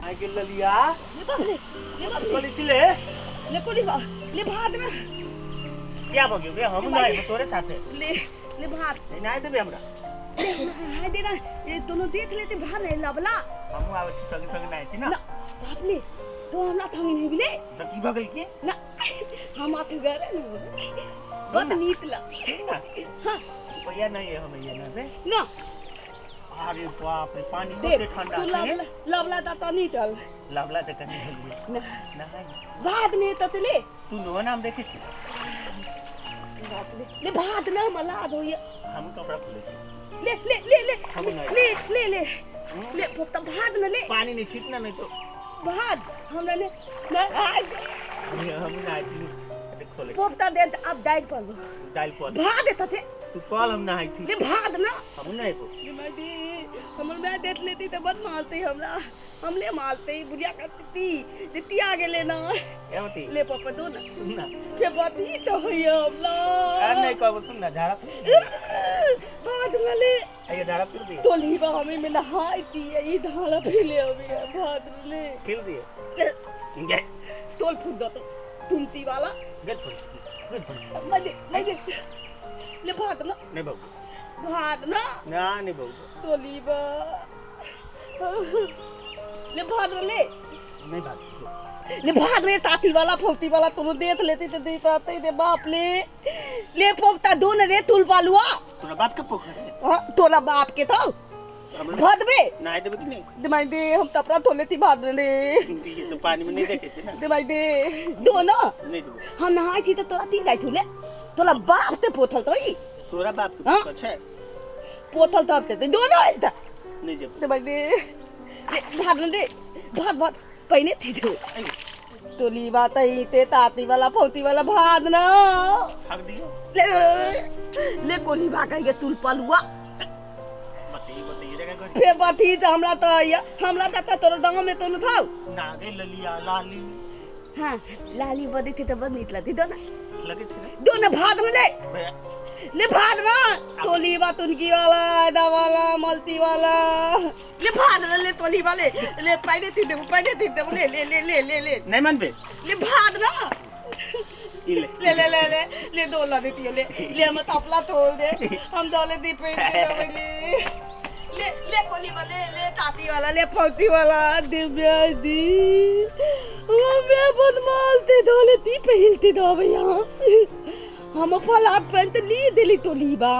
आइ गेल ललिया। ले बाप ले, ले बाप ले। बोलै छी ले। ले कोली बा ले भात ना। क्या भऽ गेल रे? हम नहि तोरे साथे। ले ले भात। नहीं नहीं देबे हमरा। ले हाय दे ना ये दोनों देख लेते भात नहीं लबला। हमहूँ आबै छी संगे संगे नहाय छी ना। ना बाप ले तो हमरा थंगी नहीं बिले। तऽ की भऽ गेल की? ना हम आते गरे ना बहुत नीक ला। ना। हाँ। रुपैया नहीं है हम ये ना बे। ना। अरे बाप रे पानी दे कते ठंडा तू छै। लबला लबला ता नहीं टल। लबला तऽ कनि भेलियै। ना। नहाय। भात नहीं तते ले। तू नो नाम देखै छी। बाप ले ले भात ना मला दो ये। हम कपड़ा खोलै छी। ले ले ले ले हम नहीं। ले ले ले ले पोता भात न ले। पानी नहीं छीटना नहीं तो। भात हमरा ले ना हम नहाय छी। अरे खोलै छी। पोता दे अब दाइल पर दालि पर। भात देता थे। तू कल हम नहाय छी। ले भात ना। हम नहीं अयबो। ले माय दे हमर माय देख लेती तो बड़ मारते हमरा। हम ले मारते बुढ़िया करती देती आगे लेना। एवती। ले पापा दो ना। सुन ना। के बात ही तो होइए हमरा। अरे नहीं कहबो सुन ना झाड़ा फिर। भात न ले। आइए झाड़ा फिर दिए। तो लीबा हमें में नहाई थी ये धारा फिर ले अभी भात न ले। फिर दिए। गे। तोल फूट दो तो तुमती वाला। गेल फूट। गेल फूट। मैं दे मैं दे ले भात ना। नहीं बाबू। भात ना। ना नहीं बाबू। तो लीबा ले भात न ले। नहीं भात। ले भात रे ताती वाला फोती वाला तुम देख लेती तो दे पाते दे बाप ले। ले पोपता दो न रे तुल पालुआ। तोरा बाप के पोखर है। हां तोरा बाप के तो भात बे। नहाय देबे कि नहीं? दे दे हम तपरा धो लेती भात रे। ये तो पानी में नहीं देखे छी ना। दे दे दो ना। नहीं देबो। हम नहाय थी तो तोरा ती जाय थुले। तोरा बाप ते पोथल तो ई। तोरा बाप के हाँ? पोखर छै। पोथल तो ते दो ना इता। नहीं जेबो। दे दे ले भात न दे भात भात पहिने थी दो। तोली बात ही ते ताती वाला फौती वाला भात ना। भाग दियो। ले ले कोली भाग के तुल पलुआ। बताइए बताइए जगह घर। फिर बाती तो हमरा तो आया हमरा तो तोरा दांव में तो न था। ना गे ललिया लाली। हां लाली बदी थी तो बद नीक लगती दो ना। लगे थी ना। दो ना भात न ले। ले भात ना तोली बा तुनकी वाला दा वाला मलती वाला। ले भात ना ले तोली वाले ले पहले थी दे पहले थी दे ले ले ले ले ले ले। नहीं मानबे। ले भात ना। ई ले ले ले ले ले ले दो ला देती है ले ले हम तपला तोल दे हम दौले दी पे दे ले ले ले कोली वाले ले ताती वाला ले फौती वाला दिव्या दी वो मैं बदमालते दौले दी पे हिलती दो भैया हम फला पेंट ली दिली तो लीबा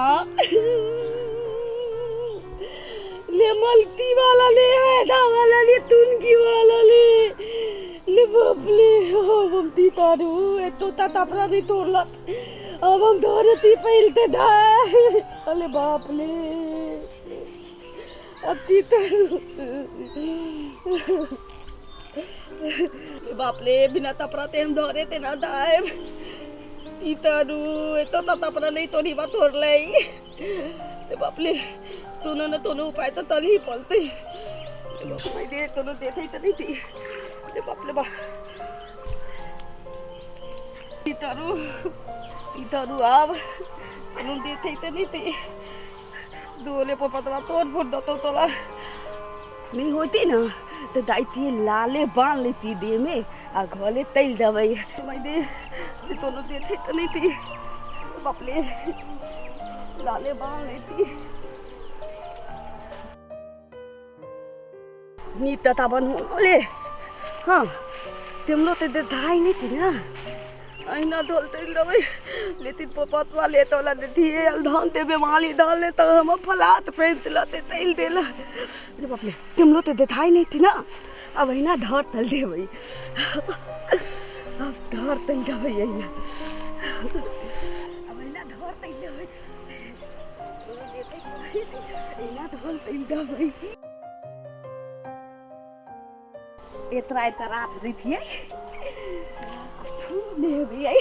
ले मलती वाला ले दा वाला ले तुनकी वाला ले ले बाप ले हम ती तारू ए तो ता तपरा नहीं तोड़ला अब हम धोरे ती पहिलते धा अरे बाप ले अब ती तारू बाप ले बिना तपरा ते हम धोरे ते ना दाए ती तारू ए तो ता तपरा नहीं तोड़ी बा तोड़ ले ले बाप ले तूने ना तोने उपाय तो तल ही पलते ले बाप भाई दे तोने देते ही तो नहीं थी ले बाप ले बाप तीतारू आब तोने देते ही तो नहीं थी दोले पपतवा तोड़ फुट दो तोला नहीं होती ना तो दाइती लाले बांध लेती दे में आ घोले तैल दबई भाई दे तोने देते तो नहीं थी बाप ले लाले बांध लेती नीत तबन ले। हाँ तिम्रो ते धाई नहीं थी ना अहिना धोलते लबै लेती पपतवा ले तोला देती धान ते बेमाली डाल ले तो हम फलात पेंट लाते तैल देला। अरे बाप रे तिम्रो ते देखाई नहीं थी ना अब अहिना धर तल देबै अब धर तल देबै अहिना अब अहिना धर तल देबै अहिना धर तल देबै एतरा एतरा रात दी थी ले भी आई।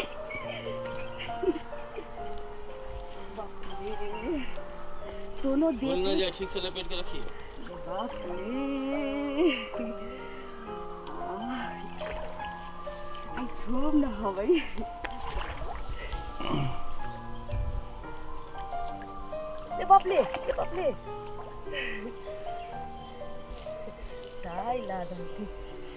दोनों देख ना जाए ठीक से लपेट के रखिए। बाप रे आई खूब ना हो भाई। ले बाप ले ले बाप ले मिठाई ला देती।